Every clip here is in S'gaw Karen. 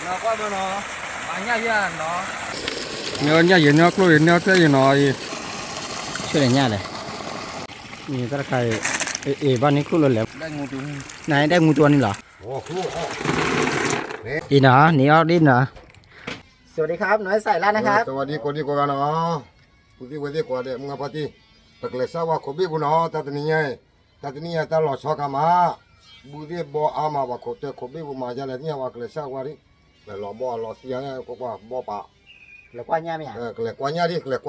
နီၢ်ကွၢ်မနီၤ, အညၣ်ယဲနီၤ, နညၣ်ယဲ နကျိၣ်ယဲ နကျိၣ်ယဲနီၤ, အံၤ, ဆၢလဲၣ်ညၣ်လဲၣ်, အံၤတၢ်တခါအံၤ, အ့ၣ် ဘၣ်န့ၣ်ခူၣ်လၢလဲၣ်, နဒဲမူတူန့ၣ်လီၤ, အံၤနီၤ နအီၣ်ဒ်နီၤ, สวัสดีครับ น้องใส่แล้วนะครับ สวัสดีคนดีกว่ากันเนาะ, ပူၤသ့ၣ်ဝဲသ့ၣ်ကွၢ်ဒီး မုၢ်ဂၤဖါတံၢ်, ပကလဲၤစၢ်ဝါခိးဘ့ၣ်ပူၤနီၤ, တၢ်တနံၤညါအံၤ တၢ်တနံၤညါတၢ်လီၤဆီကါမး, ဘူၣ်သ့ၣ်ဘီအါမး ပှၤခိးတဲခိးဘ့ၣ်ပူၤမၤယါလဲၣ် သ့ၣ်ညါပှၤကလဲၤစၢ်ဝါဒံး, လဲၤလီၤဘီအလီၤသံယါန့ၣ် ကွၢ်ကွၢ်ဘီပာ်, လဲၤကွၢ်ညၣ်မ့ၢ်ဧါ, ကလဲၤကွၢ်ညၣ်ဒံး ကလဲၤ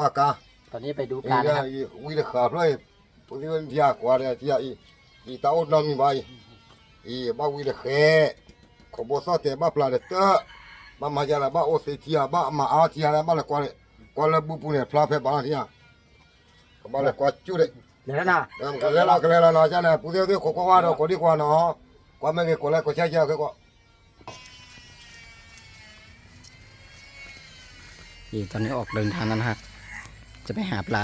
ကွၢ်ကါ, ဝံတဃာ်ဖျၢၣ်အံၤ, ပူၤသ့ၣ်ဝဲထံဂၤကွၢ်ဒီးထံဂၤအံၤ, အံၤတၢ်အိၣ်နီတမံၤဘၣ်အံၤ, အံၤဘၣ်ဝံတဃဲ, ခိးဘိသီၣ်တဲာ်ဘၣ်ပျၢ်ဒီးတၢၢ်, ဘၣ်မၤယါလၢဘၣ်အိၣ်သ့ထံဂၤ ဘၣ်မၤအါထံဂၤလၢဘၣ်လဲၤကွၢ်, ကွၢ်လၢဘူၣ်ပူၤန့ၣ် ဖျါဖဲဘၣ်လီၤထံဂၤ ကဘၣ်လဲၤကွၢ်ကၠူၣ်ဒံး, ကလဲၤလီၤ ကလဲၤလီၤနီၤ ကန့ၣ် ပူၤသ့ၣ်သ့ၣ်ခိးကွၢ်ဝါဒီး ကိးဒံကွၢ်နီၤ, ကွၢ်မ့ၢ်ဂ့ၤ ကိးလဲၤကိးဆၢကဲအီၤခဲကွၢ်, นี่ตอนนี้ออกเดินทางแล้วนะครับ จะไปหาปลา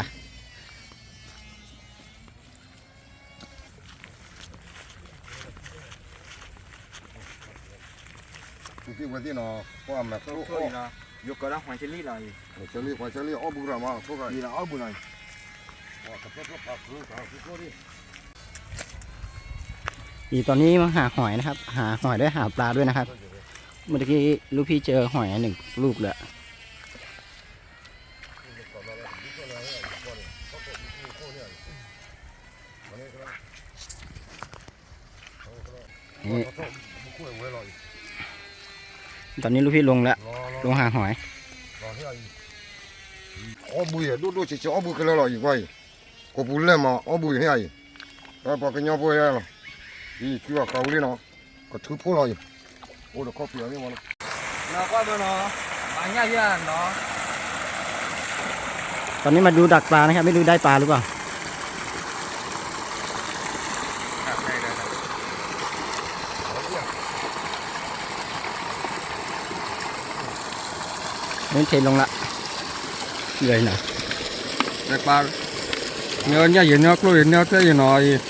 ပူၤသ့ၣ်ဝဲသ့ၣ်နီၤ ကွၢ်မၤကျိၣ်အီၣ်, ယိၤကီးဒၣ် ဟွဲဆလံလီၤအံၤ, ဟွဲဆလံ ဟွဲဆလံ အီၣ်ဘုရၤမး အီၣ်ဘုရၤအံၤ, นี่ตอนนี้มาหาหอยนะครับ หาหอยด้วยหาปลาด้วยนะครับ เมื่อกี้ลูกพี่เจอหอยหนึ่งลูกแล้ว นี่ ตอนนี้ลูกพี่ลงแล้ว ลงหาหอย အီၣ်ဘုယဲ ဒိၣ်ဒိၣ်ဆံးဆံး အီၣ်ဘုခဲလၢာ်လီၤအံၤကွၢ်အံၤ, ကိးပူၤလဲၣ်မး အီၣ်ဘုဟဲအံၤ, ပှၤကညီဖိယဲလီၤ, အံၤ ထံဘၣ်ဃးဝံၤလံနီၤ, ကထုဖိလီၤအံၤ, အိၣ်ဒီးခီၣ်ဖံးအီၤန့ၣ်မးနီၤ, နီၢ်ကွၢ်မနီၤ, အညၣ်ယဲနီၤ ตอนนี้มาดูดักปลานะครับ ไม่รู้ได้ปลาหรือเปล่า นี่เทลงละ เลยนะ နညၣ်ယဲ နကျိၣ်ယဲ နကျိၣ်ယဲနီၤ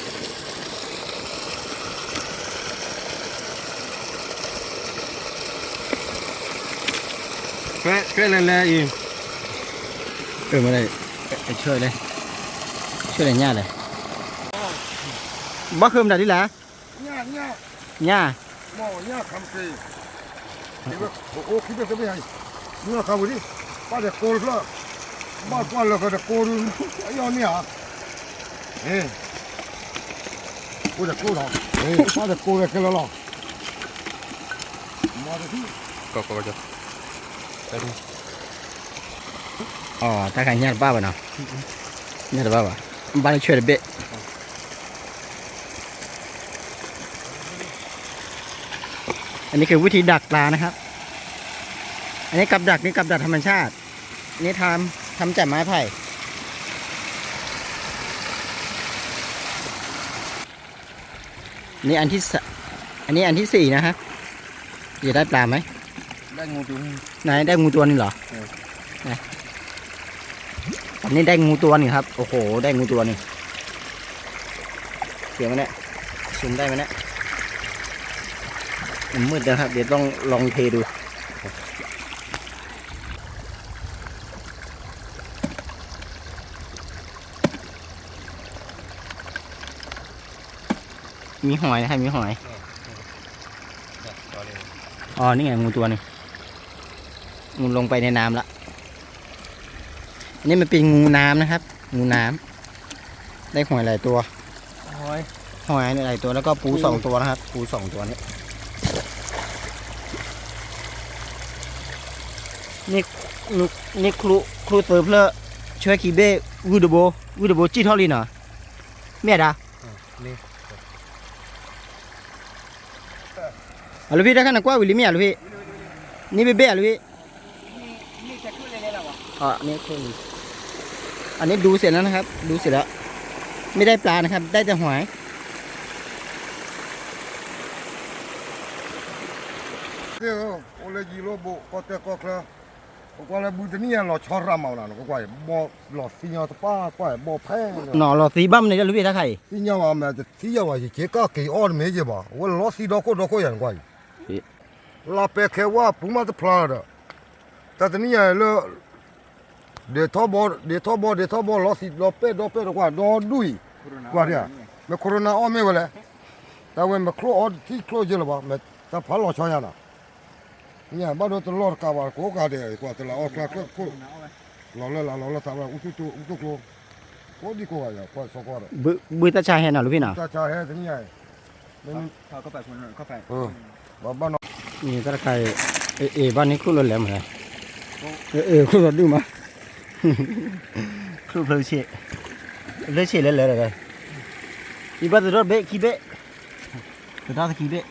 အံၤ, ဖဲလဲၣ်လဲၣ်အံၤ, ဆၢလဲၣ်, ဆၢလဲၣ်ညၣ်လဲၣ်, ဘၣ်ဃုမတၤဒ်လဲၣ် ညၣ်, ညၣ်, မ့ၢ်ညၣ်ခါမ့ၢ်, အိၣ်ခံဘ့ၣ်သၢဘ့ၣ်ညၣ်, မ့ၢ်ခါဝံၤဒံး, ဘၣ်ဒီးကိးတဖျၢၣ်, ဘၣ်ကွၢ်လၢာ်ဃီဒီးကိးဒု, အယီၢ်န့ၣ်ဧါ, အိၣ်ဒီးကိးလီၤ, ဘၣ်ဒီးကိးဒီးခဲလၢာ်လီၤ, မၤတထံၣ်, ကီကီကီ အီၤ တၢ်ခါညၣ်တဘၣ်ဘၣ်နီၤ, ညၣ်တဘၣ်ဘၣ်, ဘၣ်လၢဆွဲတဘ့ၣ်, อันนี้คือวิธีดักปลานะครับ อันนี้กับดักนี่กับดักธรรมชาติ นี่ทำทำจากไม้ไผ่ นี่อันที่ส- อันนี้อันที่สี่นะครับ จะได้ปลาไหม ได้งูตัวหนึ่ง ไหน ได้งูตัวหนึ่งเหรอ เออ ไหน อันนี้ได้งูตัวหนึ่งครับ โอ้โห ได้งูตัวหนึ่ง เสียงไหมเนี่ย ซูมได้ไหมเนี่ย มันมืดนะครับ เดี๋ยวต้องลองเทดู มีหอยนะครับ มีหอย อ๋อ นี่ไง งูตัวหนึ่ง งูลงไปในน้ำละ อันนี้มันเป็นงูน้ำนะครับ งูน้ำ ได้หอยหลายตัว หอย หอยหลายตัว แล้วก็ปูสองตัวนะครับ ปูสองตัวนี้ นี่ นี่ครู ครูเติมเพื่อช่วยคีเบ้ ဝုၢ်တဘိ ဝုၢ်တဘိ ကံၣ်ထီၣ်လံနီၤ မ့ၢ်ဒၣ် အလီၢ်ဖံး တၢ်ခါန့ၣ်ကွၢ်ဝံၤလံမ့ၢ်ဧါလီၢ်ဖံး န့ၣ်ဘ့ၣ်ဘ့ၣ်ဧါလီၢ်ဖံး อ๋อ อันนี้ครึ่ง อันนี้ดูเสร็จแล้วนะครับ ดูเสร็จแล้ว ไม่ได้ปลานะครับ ได้แต่หอย သ့ၣ်ဧၢ, အိၣ်လၢယံၤလိဘိး ကီၢ်တဲၣ်ကီၢ်ချၢ, ပကွၢ်လၢဘုတနံၣ်ညါလီၤဆီရၣ်မးနၤ, ပကွၢ်ဘီလီၤသံညီတပၢ်ကွၢ်ဘီဖဲ, နီၤလီၤသံဘၣ်မနုၤလၢဘ့ၣ်တၢ်ခါအံၤ, သံညီဘၣ်မး တသံညီဘၣ် ယက့ၤကီၢ်က့ၤအီၣ်တမ့ၢ်ယဘၣ်, အဝဲလီၤသံဒီခိၣ်ဒီခိၣ်ယၤနကွၢ်အံၤ, လါပဲခဲဝါပူၤမးတဖျါလီၤဒီး, တၢ်တနံၣ်ညါလၢ ဒဲးထီၣ်ဘီ ဒဲးထီၣ်ဘီ ဒဲးထီၣ်ဘီ လီၤသံးလီၤပဲၢ်ဒီပဲၢ်ဒီကွၢ် ဒီဒူၣ်အံၤ, ကွၢ်ဒၣ်, မ့ၢ်ခိၣ်ရိနါအီၣ်မ့ၢ်ဝဲလဲၣ်, တၢ်ဝဲမ့ၢ်ချိၣ်အီထံချိၣ်ယဲလၢၤဘၣ် မ့ၢ်တၢ်ဖးလီၤဆီညါနီၤ, ညါဘၣ်ဒိတလီၢ်တကးဘၣ် ကိးကးဒဲး ကွၢ်တလးအီၣ်ကျါကျၢၢ်ခိၣ်, လီၤလၢလၢ်လီၤလၢသးဝဲ အူသူၣ်ကျိ ကိးဒံကိးဂၤယၤ ကွၢ်ဆီကွၢ်ဒီး, ဘုတၢ်ဆါဟဲနီၤ လူၤဖံနီၤ, တၢ်ဆါဟဲတနံၣ်ညါအံၤ, ဘၣ်ဘၣ်နီၤ, တၢ်တခါအံၤ, အ့ၣ် ဘၣ်န့ၣ်ခူၣ်လၢလဲၣ်မးလဲၣ်, အ့ၣ် ခူၣ်လီၤဒုၣ်မး, ခူၣ်ဖျိဆ့, လၢဆ့လဲၣ်လဲၣ်ဒီး, အံၤဘၣ်သဒီတဘ့ၣ်ခံဘ့ၣ်, သဒီတခံဘ့ၣ်, သ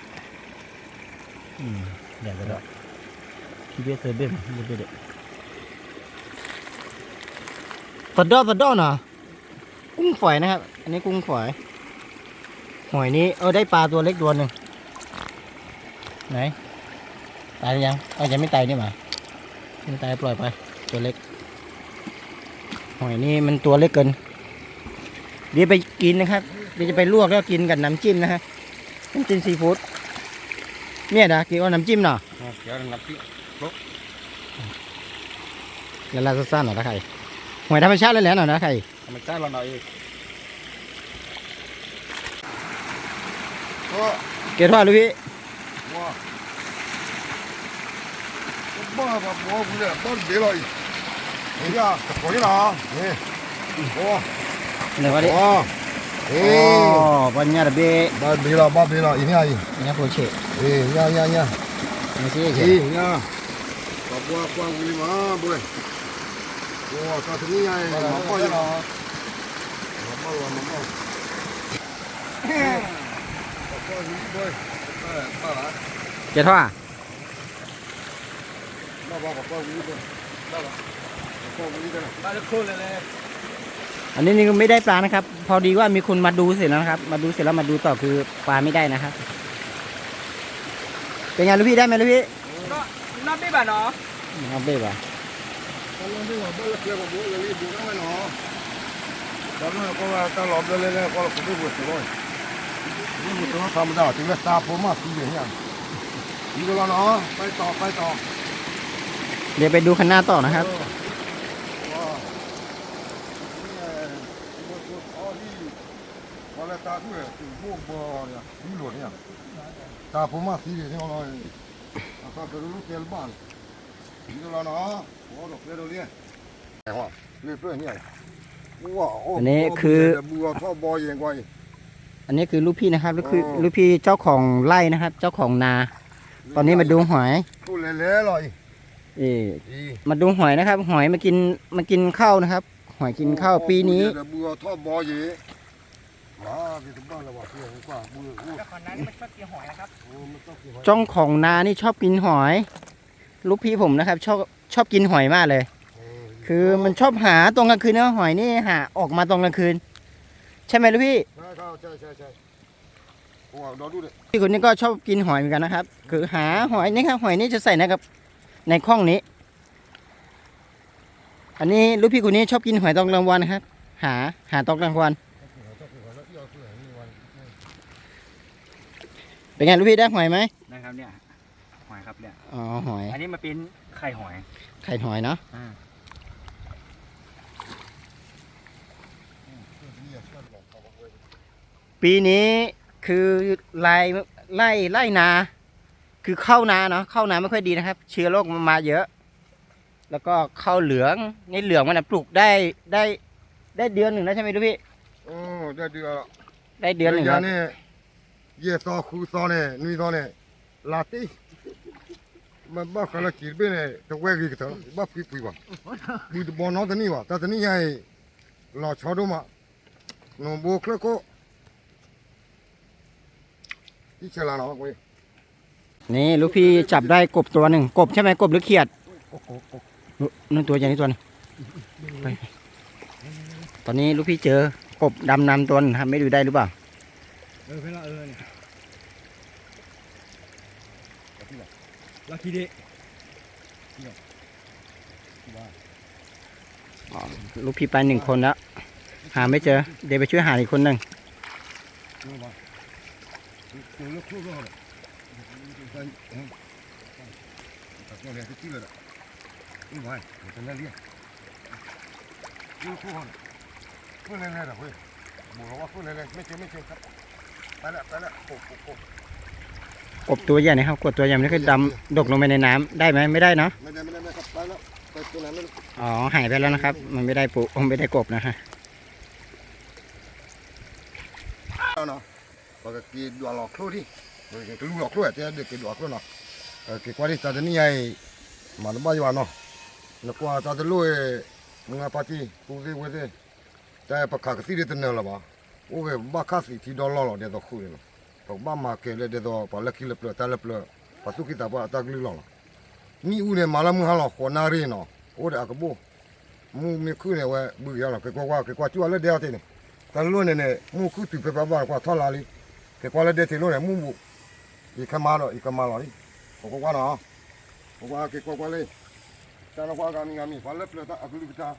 ဒီ, ခံဘ့ၣ်သၢဘ့ၣ်မး ဘ့ၣ်ဘ့ၣ်ဒီး, သဒီသဒီနီၤ กุ้งฝอยนะครับ อันนี้กุ้งฝอย หอยนี้ เออ ได้ปลาตัวเล็กตัวหนึ่ง ไหน ตายหรือยัง เอ้า ยังไม่ตายนี่หว่า ไม่ตาย ปล่อยไป ตัวเล็ก หอยนี่มันตัวเล็กเกิน เดี๋ยวไปกินนะครับ เดี๋ยวจะไปลวกแล้วกินกับน้ำจิ้มนะฮะ น้ำจิ้มซีฟู้ด เนี่ยนะ กินกับน้ำจิ้มเนาะ เดี๋ยวน้ำพริกครบ แล้วราดสั้นๆหน่อยนะใคร หอยธรรมชาติเลยแหละหน่อยนะใคร မတၢ်လီၤနီၤအံၤ, ကဲထွါလူၤဖံး, ဘၣ်ဘၣ်ဘီဝံၤလၢဘၣ်ဘ့လီၤအံၤ, တကိးလံလီၤ, န့ၣ်ဝဲဒၣ်, ဘၣ်ညၣ်တဘ့ၣ်, ဘၣ်ဘ့လီၤ ဘၣ်ဘ့လီၤ အံၤညၣ်အံၤ, ညၣ်ဖိဆ့း, ညၣ်ညၣ်ညၣ်, ညၣ်, ပှၤဘှါကွၢ်ဝံၤလံမး ဘိ, ပှၤတၢ်တနံၣ်ညါအံၤ မၤဘၣ်ယလီၤ, မၤဘၣ်လီၤ မၤဘၣ်လီၤ, ကဲထွါ, อันนี้นี่ก็ไม่ได้ปลานะครับ พอดีว่ามีคนมาดูเสร็จแล้วนะครับ มาดูเสร็จแล้วมาดูต่อคือปลาไม่ได้นะครับ เป็นไงลูกพี่ได้ไหมลูกพี่ นอกเบ้บ่าเนาะ นอกเบ้บ่า တၢ်လီၤဘျၢလၢလၢ ကီလီၤဖိမၢ်သံန့ၣ်, ဒီးလီၤနီၤ, ပဲတီၤ ပဲတီၤ, เดี๋ยวไปดูข้างหน้าต่อนะครับ တၢ်ဖိမၢ်သံန့ၣ်, တၢ်ဖိမၢ်သံန့ၣ်, အခါကရူၢ်ကဲလၢဘၣ်န့ၣ်, ဒီးလီၤနီၤ, ဒီးကျဲဒီးလံ อันนี้คือ อันนี้คือลูกพี่นะครับ ลูกพี่ ลูกพี่เจ้าของไร่นะครับ เจ้าของนา ตอนนี้มาดูหอย เอ่อ มาดูหอยนะครับ หอยมากิน มากินข้าวนะครับ หอยกินข้าวปีนี้ เจ้าของนานี่ชอบกินหอย ลูกพี่ผมนะครับ ชอบ ชอบกินหอยมากเลย คือมันชอบหาตอนกลางคืนนะ หอยนี่หาออกมาตอนกลางคืน ใช่ไหมลูกพี่ ใช่ครับ ใช่ ใช่ ใช่ พี่คนนี้ก็ชอบกินหอยเหมือนกันนะครับ คือหาหอยนี่ครับ หอยนี่จะใส่ในกับ ในข้องนี้ อันนี้ลูกพี่คนนี้ชอบกินหอยตอนกลางวันนะครับ หา หาตอนกลางวัน เป็นไงลูกพี่ได้หอยไหม ได้ครับเนี่ย หอยครับเนี่ย อ๋อ หอย อันนี้มันเป็นไข่หอย ไข่หอยเนาะ อ่า ปีนี้คือไร่ ไร่ ไร่นา คือข้าวนาเนาะ ข้าวนาไม่ค่อยดีนะครับ เชื้อโรคมันมาเยอะ แล้วก็ข้าวเหลือง นี่เหลืองมันนะปลูกได้ ได้ ได้เดือนหนึ่งแล้วใช่ไหมลูกพี่ เออ ได้เดือนละ ได้เดือนหนึ่งแล้ว ယဲၢ်သီ ဃုသီန့ၣ် နွံသီန့ၣ် လါတ့ၢ် မ့ၢ်ဘၣ်ဃးလၢကံၣ်တဘ့ၣ်န့ၣ် တဝဲဂ့ၤကတၢၢ်လီၤ ဘၣ်ဖှံပှံၤဘၣ် ဘုတဘီနီတနံၣ်ဘၣ် တၢ်တနံၣ်ညါအံၤ လီၤဆီဒိၣ်မး နဘိချၢၣ်ခိၣ် တံၢ်ဆဲးလၤနီၤ นี่ลูกพี่จับได้กบตัวหนึ่ง กบใช่ไหม กบหรือเขียด นู่นตัวใหญ่นี่ตัวหนึ่ง ไป ตอนนี้ลูกพี่เจอกบดำน้ำตัวหนึ่งนะครับ ไม่รู้ได้หรือเปล่า เออ เพื่อนละ เออ เนี่ย ลักกี้เดย์ อ๋อ ลูกพี่ไปหนึ่งคนแล้ว หาไม่เจอ เดี๋ยวไปช่วยหาอีกคนหนึ่ง เออ ว่ะ เจอแล้ว คู่แล้วเหรอ เออ กบตัวใหญ่นะครับ กบตัวใหญ่มันก็ดำดกลงไปในน้ำได้ไหม ไม่ได้เนาะ ไม่ได้ ไม่ได้ ไม่ได้ครับ ไปแล้ว ไปตัวไหนไม่รู้ อ๋อ หายไปแล้วนะครับ มันไม่ได้ปู ไม่ได้กบนะฮะ ပကက့ၤဒွးလီၤချိၣ်ဒံး, ပကက့ၤလူလီၤချိၣ် တဲဒုးက့ၤဒွးချိၣ်နီၤ, က့ၤကွၢ်ဒံးတၢ်တနံၣ်ညါအံၤ, မၤတဘၣ်ယွၤနီၤ, နကွၢ်တၢ်တလိၣ်, မုၢ်ဂၤပၢ်တံၢ် ပူၤသ့ၣ်ဝဲသ့ၣ်, တၢ်ပခးကသံၣ်ဒ်တနၢၤလၢၤဘၣ်, အိၣ်ဂ့ၤဘၣ်ခါသံးထံဒီလီၢ်လီၤဒ်သိးဃုာ်န့ၣ်လီၤ, ပကဘၣ်မၤကဲၤလၢဒ်သိးပှၤလၢခံလၢပျၢၤတၢ်လၢပျၢၤ, ပှၤသူၣ်ကံၢ်သးပှၢ်အတၢ်ကလုၢ်လီၤလီၤ, နံၣ်အူန့ၣ် မၤလၢမုၢ်ဟါလီၤ ဃိးနၣ်ရံၣ်နီၤ, အိၣ်ဒီးအကဘိၣ် မူမ့ၢ်ခုၣ်န့ၣ် အဝဲဘုက့ၤလီၤ, က့ၤကွၢ်ကွၢ် က့ၤကွၢ်ကၠူၣ်အီၤလၢဒဲအီၤသ့ၣ်န့ၣ်, တၢ်လိၣ်န့ၣ်န့ၣ် မူခုၣ်တုၤဖဲပှၤဘၣ်ကွၢ်ထီၣ်လါလံ, က့ၤကွၢ်လၢဒဲသ့ၣ်လိၣ်န့ၣ် မူဘူး, ယကမၤဒီး ယကမၤလီၤလံ, ပကွၢ်ကွၢ်နီၤ, ပကွၢ်က့ၤကွၢ်ကွၢ်လံ, တၢ်နကွၢ်ဂၤမံၤဂၤမံၤ ပှၤလၢပျၢၤတၢ်အကလုၢ်ကထါ, ဒ်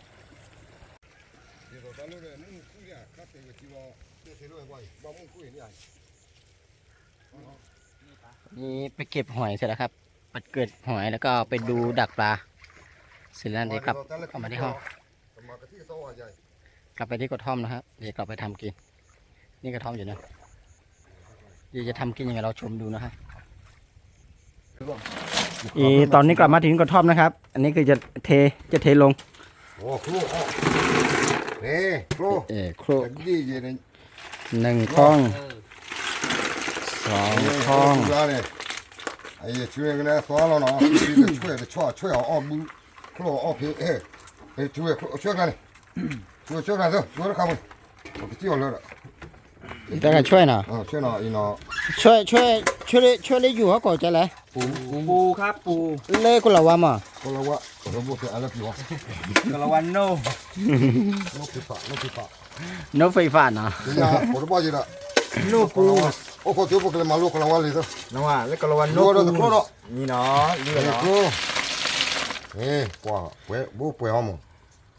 သိးတၢ်လိၣ်န့ၣ် မူခုၣ်န့ၣ် ခါသ့ၣ်ဝဲထံလီၤ, ဒဲသ့ၣ်လိၣ်ဝဲကွၢ်အံၤ ဘၣ်မူခုၣ်အံၤန့ၣ် นี่ไปเก็บหอยเสร็จแล้วครับ ไปเก็บหอยแล้วก็ไปดูดักปลา เสร็จแล้วเดี๋ยวกลับเข้ามาที่ห้อง กลับไปที่กระท่อมนะครับ เดี๋ยวกลับไปทำกิน นี่กระท่อมอยู่นะ เดี๋ยวจะทำกินยังไงเราชมดูนะฮะ อีตอนนี้กลับมาถึงกระท่อมนะครับ อันนี้คือจะเท จะเทลง โอ้โห นี่โคร เออโคร จะดีเย็น หนึ่งข้อง สองข้อง အံၤဆွဲကနဲသွါလီၤနီၤ ဆွဲတဆွဲတဆွဲဆွဲအီၣ်ဘု ချိၣ်အီၣ်ဖဲ အဲ ဆွဲကနဲ ဆွဲဆွဲကနဲ ဆွဲတခါမး ပကစံၣ်အီၤလၢ တၢ်ကဆွဲနီၤ ဆွဲနီၤ အံၤနီၤ ဆွဲ ဆွဲ ဆွဲလၢ ဆွဲလၢယူၤဟီၣ်ကီၢ်ကလဲၣ် ပူ ပူခါပူ လၢကလီၤဝါမး ကလီၤဝါ ကလီၤဝါ ကလီၤဝါ no နိဖံဖး နိဖံဖး နိဖံဖးနီၤ ပတဘၣ်ယဲဒၣ် နိပူ အိၣ်ခိးကၠိပကလဲၤမၤလိကလီၤဝါလံ လၢကလီၤဝါ နိပူ နီၤ လီၤ ပှၤ ဘိပှဲၤဟီမး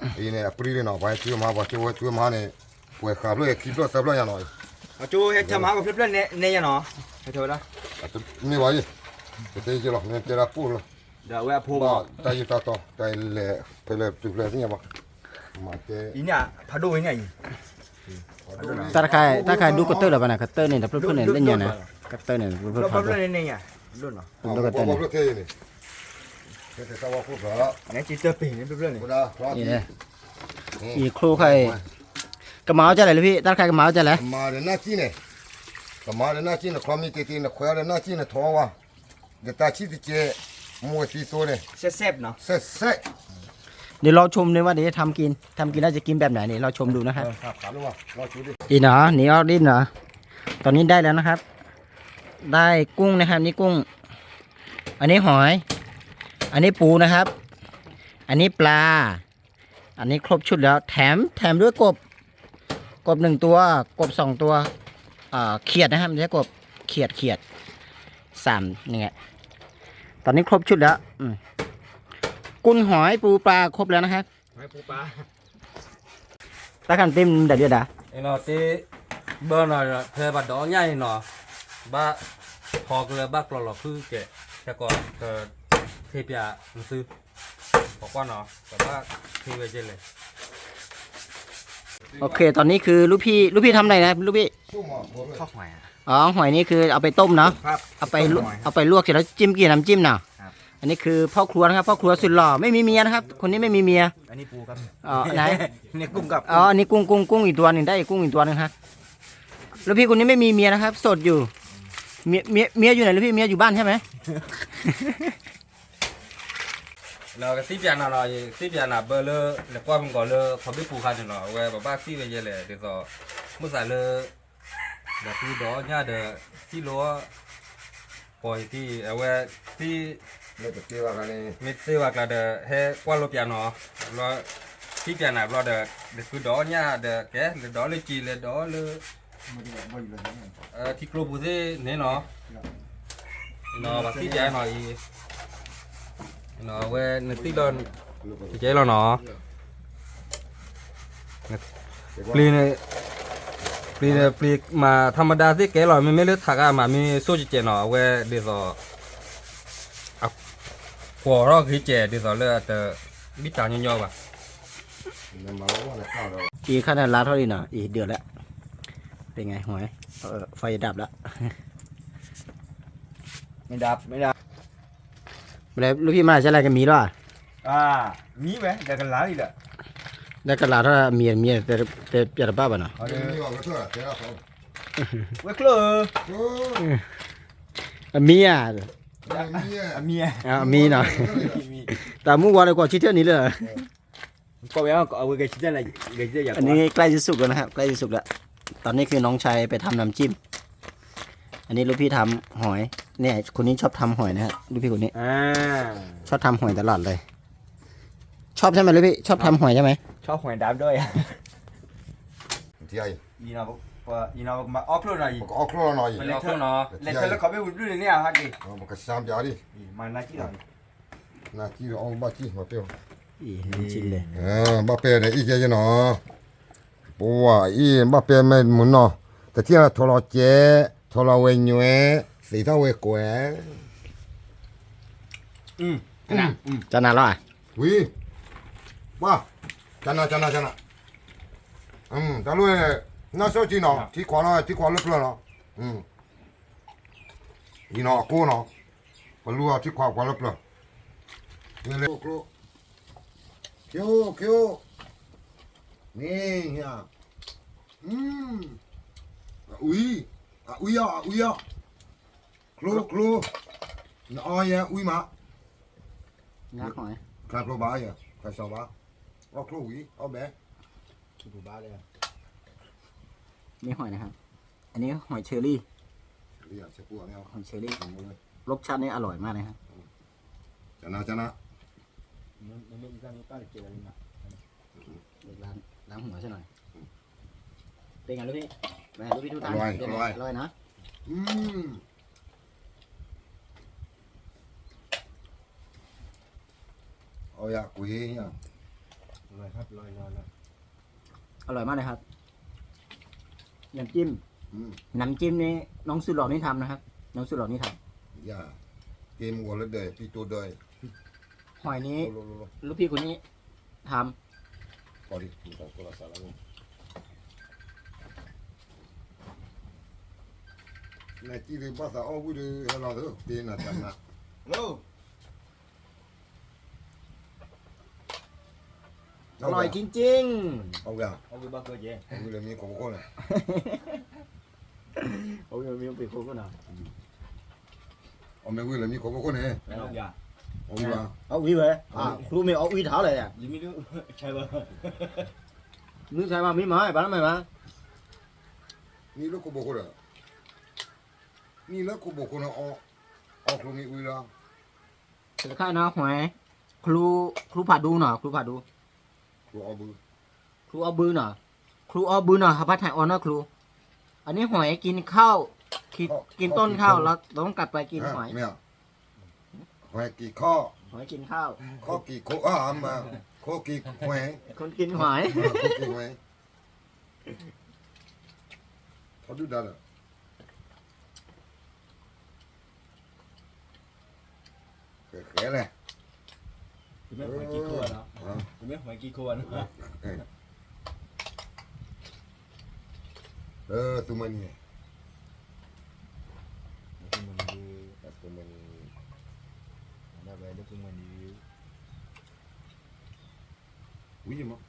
အံၤန့ၣ် အပျံၤလံနီၤ ပှၤဟဲကၠိမဟါ ပှၤကၠိဝဲကၠိမဟါန့ၣ် ပှဲၤဃာ်ဖျၢၣ်ခံဖျၢၣ်သၢဖျၢၣ်ညါနီၤ အကၠိဟဲကၠိမဟါ ပဖျၢၣ်ဖျၢၣ်နဲညါနီၤ ဟဲကၠိဝဲဒၣ် မ့ၢ်ဘၣ်ယဲ ပတဲကၠိလီၤ မ့ၢ်တဲဒၣ်ပူၣ်လီၤ ဒီးအဝဲအဖိဘၣ် တၢ်ယုၢ်တၢ်တီ တၢ်လဲၤဖဲလဲၣ်တုၤဖဲလဲၣ်သ့ၣ်ညါဘၣ် မၤတဲ အံၤန့ၣ် ဖးဒိၣ်ဝဲန့ၣ်အံၤ တၢ်တခါ တၢ်တခါဒူကတၢၢ်လၢၤဘၣ်န့ၣ် ကတၢၢ်န့ၣ် တဖျၢၣ်ဖျၢၣ်န့ၣ် လၢညါန့ၣ် ကတၢၢ်န့ၣ် တဖျၢၣ်ဖးဒိၣ် ဖျၢၣ်ဖျၢၣ်န့ၣ်န့ၣ်ညါ ဒိၣ်နီၤ ဒိၣ်ကတၢၢ်န့ၣ် ဖဲကစၢ်ဝါခိၣ်ဖျါ နဲကတၢၢ်ပ့ၤန့ၣ် ဖျၢၣ်ဖျၢၣ်န့ၣ် ယံၤချိၣ်ခါအံၤ ကမၤအီၣ်ကလဲၣ်လၢဖံ တၢ်တခါကမၤအီၣ်ကလဲၣ် ကမၤဒီးနၢ်ကံၢ်န့ၣ် ကမၤဒီးနၢ်ကံၢ်န့ၣ် ခီမ့ၢ်တ့ၢ်တ့ၢ်န့ၣ် ခွဲးအီၤဒီးနၢ်ကံၢ်န့ၣ် ထီၣ်ဝါ ဒီးတၢ်ဆံၣ်တကဲ မူဝဲသံသိန့ၣ် စဲးစဲးနီၤ စဲးစဲး เดี๋ยวรอชมเลยว่าเดี๋ยวจะทำกิน ทำกินแล้วจะกินแบบไหน เดี๋ยวรอชมดูนะครับ เออครับครับ อีหนอ นี่ออกดินเหรอ ตอนนี้ได้แล้วนะครับ ได้กุ้งนะครับ นี่กุ้ง อันนี้หอย อันนี้ปูนะครับ อันนี้ปลา อันนี้ครบชุดแล้ว แถม แถมด้วยกบ กบหนึ่งตัว กบสองตัว เอ่อ เขียดนะครับ ไม่ใช่กบ เขียด เขียด สาม นี่ไง ตอนนี้ครบชุดแล้ว อืม กุ้งหอยปูปลาครบแล้วนะครับ ဟဲပူပၢ် တၢ်ခါန့ၣ်တ့ၢ်မတၤဒံးဒၣ် အနီၤတ့ၢ် ဘၢနီၤ ဖဲဘၣ်ဒီးညၣ်အံၤနီၤ ဘၣ် ဟီကလၢဘၣ်ကျီလီၤဖုကဲ ဆဲကီး က ထ့ပၠးနသု ပကွၢ်နီၤ ကဘၣ်ထ့ဝဲကဲလဲၣ် โอเค ตอนนี้คือลูกพี่ ลูกพี่ทำอะไรนะ ลูกพี่ ทอดหอยอะ อ๋อ หอยนี่คือเอาไปต้มเนาะ ครับ เอาไปลวก ต้มหอยครับ เอาไปลวกเสร็จแล้วจิ้มกินน้ำจิ้มเนาะ ครับ อันนี้คือพ่อครัวนะครับ พ่อครัวสุดหล่อ ไม่มีเมียนะครับ คนนี้ไม่มีเมีย อันนี้ปูครับ อ๋อ ไหน นี่กุ้งครับ อ๋อ อันนี้กุ้ง กุ้ง กุ้งอีกตัวหนึ่ง ได้อีกกุ้งอีกตัวหนึ่งครับ แล้วพี่คนนี้ไม่มีเมียนะครับ โสดอยู่ เมีย เมีย เมียอยู่ไหนแล้วพี่ เมียอยู่บ้านใช่ไหม နီၤ ကသံၣ်ပၠးနၤနီၤ သံၣ်ပၠးနၤဘၢလၢ လဲၤကွၢ်မုၢ်ကီၤလၢ ခီဘ့ၣ်ပူၤခါန့ၣ်နီၤ အဝဲပဘၣ်သံၣ်ဝဲယဲလဲၣ် ဒ်သိး မုၢ်သးလၢ ဒီးသူဒီးညၣ်ဒီး သံၣ်လိ ပှၤအံၤသံၣ် အဝဲသံၣ် မ့ၢ်တသ့ဘၣ်ကျါဒီး ဟဲကွၢ်လိပၠးနီၤ ဘျီ သံၣ်ပၠးနၤဘျီဒီး ဒ်သူဒီးညၣ်ဒီးကဲ လဲၤဒီးလၢကံ လဲၤဒီးလၢ ထံကျိပူၤသ့ၣ်န့ၣ်နီၤ နီၤ ပှၤသံၣ်ပၠးနီၤအံၤ နီၤ အဝဲနသံၣ်လီၤ ကဲလီၤနီၤ ပျံၤန့ၣ် ပျံၤန့ၣ် ပျံၤမး ธรรมดา သ့ၣ်ကဲလီၤ မ့မ့ၢ်လၢထးကါမး မ့ၢ်စိၣ်ကဲကဲနီၤ အဝဲဒ်သိး အ ပိာ်ထီၣ်ဂ့ၤကဲးဒ်သိးလၢအတမ့ၢ်တၢ်ညီညီဘၣ်. အံၤခါန့ၣ်လါထီၣ်လံနီၤ, အံၤဒၢးလၢ เป็นไง หอย เออ ไฟดับแล้ว ไม่ดับ ไม่ดับ မ့ၢ်လဲၣ် လူဖံးမၤစၢၤလဲၣ် ကမံၤလီၤ မံဝဲ ဒီးကလၤလံဒီး ဒီးကလၤထီၣ်အမံၤ အမံၤ တဲပျဲတဘၣ်ဘၣ်နီၤ ဝဲကျိၣ်ဧၢ အမံၤဧါ အမံၤဧါ အမံၤနီၤ တၢ်မူဝါလၢကွၢ်ဆံထၢၣ်နံၤလၢ อันนี้ใกล้จะสุกแล้วนะครับ ใกล้จะสุกแล้ว ตอนนี้คือน้องชายไปทำน้ำจิ้ม อันนี้ลูกพี่ทำหอย เนี่ย คนนี้ชอบทำหอยนะฮะ ลูกพี่คนนี้ อ่า ชอบทำหอยตลอดเลย ชอบใช่ไหมลูกพี่ ชอบทำหอยใช่ไหม ชอบหอยดำด้วย ထံအံၤ အံၤနီၤ ပကအီၣ်ချိၣ်နီၤအံၤ ပကအီၣ်ချိၣ်နီၤအံၤ ပလဲၤထၢလၢခီဘ့ၣ်ဝံၤဘျုးန့ၣ်န့ၣ်ဟါက့ၤ ပကစၢ်ပျးဒံး မၤနၢ်ကံလီၤ နၢ်ကံလီၤ အီၣ်ဘၣ်ကံ မၤပဲၢ် ဘၣ်ပဲၢ်ဒီးအံၣ်ကဲယနီၤ ပဝဲအံၤ ဘၣ်ပဲၢ်မ့ၢ်မုၢ်နီၤ တထံၣ်လၢထိးလီၤကဲး ထိးလီၤဝဲညွဲ သ့ၣ်ထီၣ်ဝဲကွဲး ကနၤလီၤ ဝံၤ ပှၤ ကနၤ ကနၤ ကနၤ တၢ်လိၣ် နၢ်စိၣ်ကံနီၤ ထံခွးလီၤ ထံခွးလၢပျၢၤနီၤ အံၤနီၤ အကိးနီၤ ပလူၤအီၤထံခွးခွးလၢပျၢၤ ကျိ ကျိ ခ့အိၣ် ခ့အိၣ် န့ၣ် အအူ အအူအီၤ အအူအီၤ ကျိ ကျိ နအီယဲအူမး ငါးခွံ ခါကျိဘၣ်ယဲ ခါစီဘၣ် အီၣ်ကျိဝံၤ အီၣ်ဘဲ ဘၣ် นี่หอยนะครับ อันนี้หอยเชอรี่ เชอรี่อ่ะ เชอรี่อ่ะ ไม่เอา หอยเชอรี่ อืม รสชาตินี่อร่อยมากเลยครับ อืม จะนะ จะนะ มัน มันไม่อีกด้านนี้ป้าจะเจออะไรมา อืม ล้าง ล้างหัวซะหน่อย อืม เป็นไงลูกพี่ เป็นไงลูกพี่ทุกท่าน อร่อย เป็นไง อร่อย อร่อยนะ อืม เอาอยากคุยเนี่ย อร่อยครับ อร่อย อร่อย อร่อย อร่อยมากเลยครับ น้ำจิ้ม อืม น้ำจิ้มนี่น้องสุดหล่อนี่ทำนะครับ น้องสุดหล่อนี่ทำ อย่า เกมวัวละเดย พี่ตัวเดย หอยนี้ โล โล โล โล ลูกพี่คนนี้ทำ ก่อนดิ มึงต้องโทรศัพท์แล้วมึง နကံဒီးဘၣ်သးအီၣ်ဝံၤဒီး ဟဲလီၤသ့ တ့နၤတၢ်နၤ Hello อร่อยจริงๆ အီၣ်ဝံၤဧါ အီၣ်ဝံၤဘၣ်ကၢကဲ အီၣ်ဝံၤလၢမံခိၣ်ဖိခိၣ်န့ၣ် အီၣ်ဝံၤလၢမံခိၣ်ဖိခိၣ်န့ၣ် အီၣ်မ့ၢ်ဝံၤလၢမံခိၣ်ဖိခိၣ်န့ၣ် အီၣ်ဝံၤဧါ အီၣ်ဝံၤဝဲ ကျိမ့ၢ်အီၣ်ဝံၤထါလဲၣ် မုၢ်ဆါဘၣ်မံမၤ ဘၣ်လၢမၤဘၣ် နံၣ်လၢခိၣ်ဘိခိၣ်ဒီး နံၣ်လၢခိၣ်ဘိခိၣ်န့ၣ် အီၣ်ကျိမ့ၢ်ဝံၤလီၤ တခါနီၤ ဟွဲ ครู ครูผาดูเนาะ ครูผาดู ครูออบือ ครูออบือเนาะ ครูออบือเนาะ หาผ้าไทยออนเนาะครู อันนี้หอยกินข้าว กิน ข้าว กินต้นข้าว ข้าวกินต้น แล้วต้องกลับไปกินหอย อ่ะ ไม่เอา หอยกินข้าว หอยกินข้าว ข้าวกินข้าว อ่ะ มา ข้าวกินหอย คนกินหอย เออ ข้าวกินหอย เขาดื้อด้านเหรอ ကဲလဲၣ် တမ့ၢ်ဟွဲကံခိၣ်ဘၣ်နီၤ တမ့ၢ်ဟွဲကံခိၣ်ဘၣ်နီၤ လၢသုမၤနံၤ လၢသုမၤနံၤ လၢသုမၤနံၤ လၢသုမၤနံၤ ဝံၤမး အ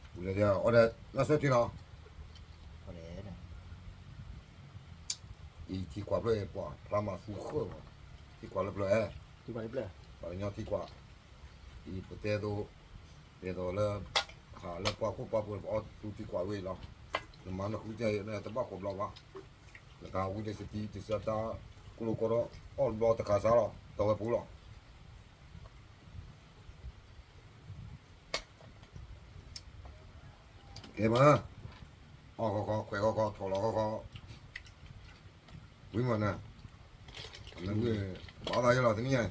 ီၤဒီး နၢ်စိၣ်ထံလီၤ အံၤထံခွးဖျၢၣ်အံၤ ပှၤဖျါမၤသူဃၢၣ်မး ထံခွးလၢပျၢၤ ထံခွးလၢပျၢၤ ပှၤကညီထံခွး အံၤပတဲသိး ဒ်သိးလၢ ဟးလၢပှၢ်ခိၣ်ပှၢ်ဖိ ပအီၣ်သူထံခွးဝဲအံၤလီၤ နမၤနဃုကဲ နတဘၣ်ကိးဘျီဘၣ် နကဝံၤလၢစတံ တစၢတၢ် ကျိကီဒီး အီၣ်တဘျီတခါစးလီၤ တဝဲပူၤလီၤ ကဲမး အီၣ်ခီခီ ခွဲးခီခီ ထိးလီၤခီခီ ဝံၤမးနၤ မ့ၢ်ဝံၤ ဘၣ်သးယလီၤတနံၤညါ ယဘုဂီၢ်ဒီးလီၤ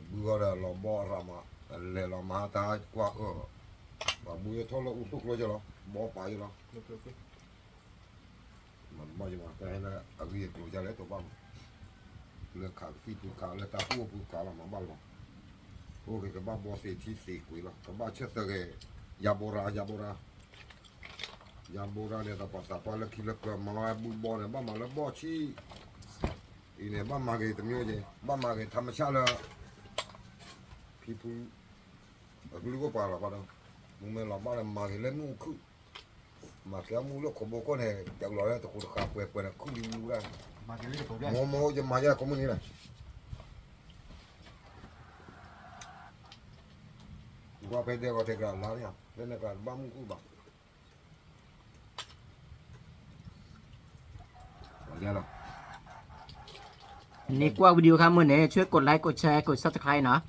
ဘီအရၣ်မး လဲၤလီၤမၤတၢ်ကွၢ်အၢၣ် ဘၣ်ဘုယထီၣ်လၢအူကျိကျိယလီၤ ဘီပာ်ယလီၤ မၤတဘၣ်ယမၤ တၢ်ဟဲလၢအဂ့ၢ်အကျိၤဒ်လဲၣ်တဘၣ်မး, လၢခးကသံၣ်ပူၤခး လၢတၢ်ကူၣ်အိၣ်ပူၤခးလီၤ မၤဘၣ်လီၤ. အိၣ်က့ၤ ကဘၣ်ဘီသ့ၣ်ထံသ့ၣ်ကွံာ်လီၤ ကဘၣ်ဆၢသၢဂ့ၤ, ယၤဘိရၤ ယၤဘိရၤ, ယၤဘိရၤန့ၣ် တၢ်ပှၤသးပှၢ်လၢခံလၢကျၢၤ မၤဝဲဘုဘီန့ၣ် ဘၣ်မၤလၢဘီဆံ, အံၤန့ၣ် ဘၣ်မၤဂ့ၤတမျိုးက့ၤ ဘၣ်မၤဂ့ၤထါမဆၣ်လၢ ဖံဖု အကလုၢ်အိၣ်ပှၤလီၤဘၣ်ဒီး မုၢ်မဲလီၤဘၣ်ဒီး မၤဂ့ၤလၢမုၢ်ခုၣ်, မၤကဲမုၢ်လၢခိၣ်ဘိခိၣ်န့ၣ် တလီၤလၢတဃိတဃာ်ပှဲၤပှဲၤန့ၣ် ခုၣ်လံမုၢ်ဒၣ်, မ့ၢ်မ့ၢ်ယမၤယဲကိးမုၢ်နံၤလဲၣ်, ကွၢ်ဖဲဒဲကီးထဲကလါန့ၣ် ဖဲန့ၣ်ကဘၣ်မုၢ်ခုၣ်ဘၣ် န့ၣ်ကွၢ် video ခါမုၢ်န့ၣ် ช่วยกดไลค์ กดแชร์ กด subscribe နီၤ,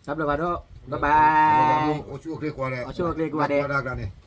တၢ်ဘျုးဖးဒိၣ် bye bye, အိၣ်ဆူၣ်အိၣ်ချ့ကိးဂၤဒဲး, အိၣ်ဆူၣ်အိၣ်ချ့ကိးဂၤဒဲး, ဘၣ်ကွၢ်တၢ်ကျါန့ၣ်